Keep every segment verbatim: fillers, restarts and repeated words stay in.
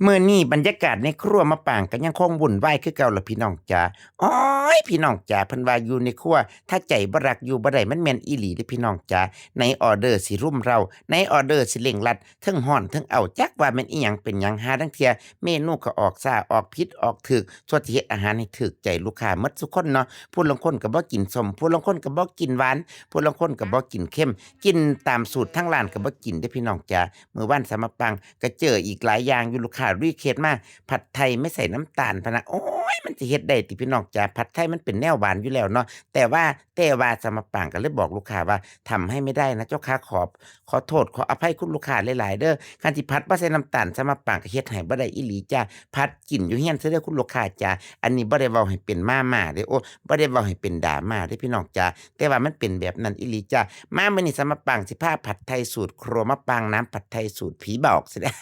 มื้อนี้บรรยากาศในครัวมะปางก็ยังคงวุ่นวายคือเก่าล่ะพี่น้องจ๋า โอ๊ย พี่น้องจ๋า เพิ่นว่าอยู่ในครัว ถ้าใจบ่รักอยู่บ่ได้ มันแม่นอีหลีเด้อพี่น้องจ๋า ในออเดอร์สิรุมเร้า ในออเดอร์สิเร่งรัด เทิงฮ้อนเทิงอ้าว จักว่าแม่นอิหยังเป็นหยัง ห่าลางเทื่อเมนูก็ออกช้า ออกผิด ออกถูก ซั่วสิเฮ็ดอาหารให้ถูกใจลูกค้าหมดซุคนเนาะ ผู้ลางคนก็บ่กินส้ม ผู้ลางคนก็บ่กินหวาน ผู้ลางคนก็บ่กินเค็ม กินตามสูตรทางร้านก็บ่กินเด้อพี่น้องจ๋า มื้อวานสาวมะปางก็เจออีกหลายอย่างอยู่ ลูกค้ารีเควสต์มา ผัดไทยไม่ใส่น้ำตาลพะนะ โอ๊ย มันสิเฮ็ดได้ติพี่น้องจ๋า ผัดไทยมันเป็นแนวหวานอยู่แล้วเนาะ แต่ว่า แต่ว่าสาวมะปางก็เลยบอกลูกค้าว่า ทำให้ไม่ได้นะเจ้าค่ะ ขอ ขอโทษขออภัยคุณลูกค้าหลายๆเด้อ คันสิผัดบ่ใส่น้ำตาล สาวมะปางก็เฮ็ดให้บ่ได้อีหลีจ้า ผัดกินอยู่เฮือนซะเด้อคุณลูกค้าจ๋า อันนี้บ่ได้เว้าให้เป็นมาม่าเด้อ โอ้ บ่ได้เว้าให้เป็นดราม่าเด้อพี่น้องจ๋า แต่ว่ามันเป็นแบบนั้นอีหลีจ้า มามื้อนี้สาวมะปางสิพาผัดไทยสูตรครัวมะปาง น้ำผัดไทยสูตรผีบอกซะเด้อ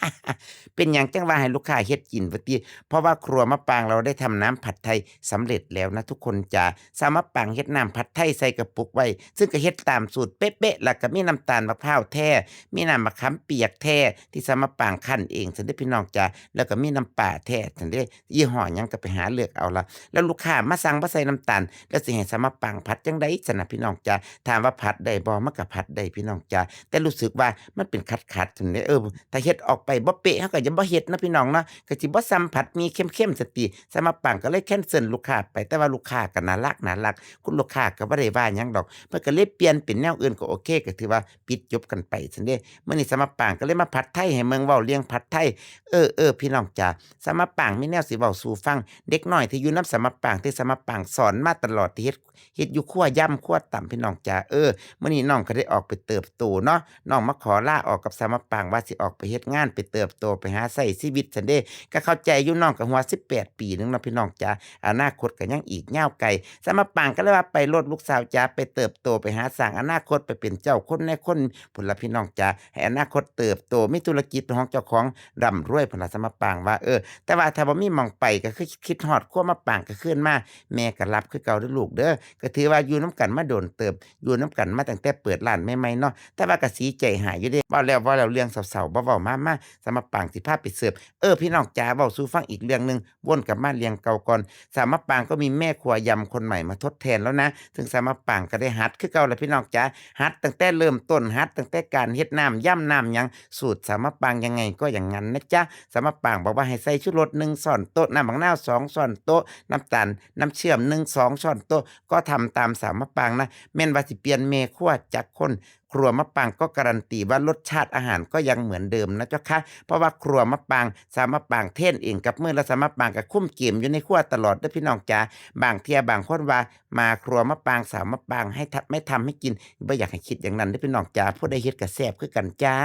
เป็นหยังจั่งว่าให้ลูกค้าเฮ็ดกินว่าติ เพราะว่าครัวมะปางเราได้ทำน้ำผัดไทยสำเร็จแล้วนะทุกคนจ๋า สาวมะปางเฮ็ดน้ำผัดไทยใส่กระปุกไว้ ซึ่งก็เฮ็ดตามสูตรเป๊ะๆ แล้วก็มีน้ำตาลมะพร้าวแท้ มีน้ำมะขามเปียกแท้ ที่สาวมะปางคั้นเองซั้นเด้อพี่น้องจ๋า แล้วก็มีน้ำปลาแท้ซั้นเด้อ ยี่ห้อหยังก็ไปหาเลือกเอาละ แล้วลูกค้ามาสั่งบ่ใส่น้ำตาล แล้วสิให้สาวมะปางผัดจั่งใดซั้นน่ะพี่น้องจ๋า ถามว่าผัดได้บ่ มันก็ผัดได้พี่น้องจ๋า แต่รู้สึกว่ามันเป็นขัดๆซั้นเด้อ เออ ถ้าเฮ็ดออกไปบ่เป๊ะ เฮาก็จะบ่เฮ็ดเนาะพี่น้องเนาะ ก็สิบ่ส่ำผัดหมี่เค็มๆซั้นติ สาวมะปางก็เลยแคนเซิลลูกค้าไป แต่ว่าลูกค้าก็น่ารัก น่ารัก คุณลูกค้าก็บ่ได้ว่าหยังดอก เพิ่นก็เลยเปลี่ยนเป็นแนวอื่นก็โอเค ก็ถือว่าปิดจบกันไปซั้นเด้ มื้อนี้สาวมะปางก็เลยมาผัดไทยให้เบิ่ง เว้าเรื่องผัดไทย เออ เออ พี่น้องจ๋า สาวมะปางมีแนวสิเว้าสู่ฟัง เด็กน้อยที่อยู่นำสาวมะปาง ที่สาวมะปางสอนมาตลอด ที่เฮ็ด เฮ็ดอยู่ครัวยำครัวตำพี่น้องจ๋า เออ มื้อนี้น้องก็ได้ออกไปเติบโตเนาะ น้องมาขอลาออกกับสาวมะปางว่าสิออกไปเฮ็ดงาน ไปเติบโต ไปหาใช้ชีวิตซั้นเด้ ก็เข้าใจอยู่ น้องก็ฮอดสิบแปดปีหนึ่งเนาะพี่น้องจ๋า อนาคตก็ยังอีกยาวไกล สาวมะปางก็เลยว่า ไปโลดลูกสาวจ๋า ไปเติบโต ไปหาสร้างอนาคต ไปเป็นเจ้าคนนายคนพุ้นล่ะพี่น้องจ๋า ให้อนาคตเติบโต มีธุรกิจเป็นของเจ้าของ ร่ำรวยพุ้นล่ะ สาวมะปางว่า เออ แต่ว่าถ้าบ่มีหม่องไปก็คือคิดฮอดครัวมะปางก็คืนมา แม่ก็รับคือเก่าเด้อลูกเด้อ ก็ถือว่าอยู่นำกันมาโดนเติบ อยู่นำกันมาตั้งแต่เปิดร้านใหม่ๆเนาะ แต่ว่าก็สีใจหายอยู่เด้ เว้าแล้วเว้าแล้ว เรื่องเศร้าๆบ่เว้า มา มา สาวมะปางสิพาไปเสิร์ฟ เออ พี่น้องจ๋า เว้าสู่ฟังอีกเรื่องหนึ่ง วนกลับมาเรื่องเก่าก่อน สาวมะปางก็มีแม่ครัวยำคนใหม่มาทดแทนแล้วนะ ซึ่งสาวมะปางก็ได้หัดคือเก่าแหละพี่น้องจ๋า หัดตั้งแต่เริ่มต้น หัดตั้งแต่การเฮ็ดน้ำยำน้ำหยัง สูตรสาวมะปางยังไงก็อย่างนั้นนะจ๊ะ สาวมะปางบอกว่าให้ใส่ชูรสหนึ่งช้อนโต๊ะ น้ำบักนาวสองช้อนโต๊ะ น้ำตาล น้ำเชื่อมหนึ่งสองช้อนโต๊ะ ก็ทำตามสาวมะปางนะ แม่นว่าสิเปลี่ยนแม่ครัวจักคน ครัวมะปางก็การันตีว่ารสชาติอาหารก็ยังเหมือนเดิมนะเจ้าคะ เพราะว่าครัวมะปาง สาวมะปางเทรนเองกับมือ และสาวมะปางก็คุมเกมอยู่ในครัวตลอดเด้อพี่น้องจ๋า บางเทื่อบางคนว่ามาครัวมะปาง สาวมะปางให้ทำ ไม่ทำให้กิน บ่อยากให้คิดอย่างนั้นเด้อพี่น้องจ๋า ผู้ใดเฮ็ดก็แซ่บคือกันจ้า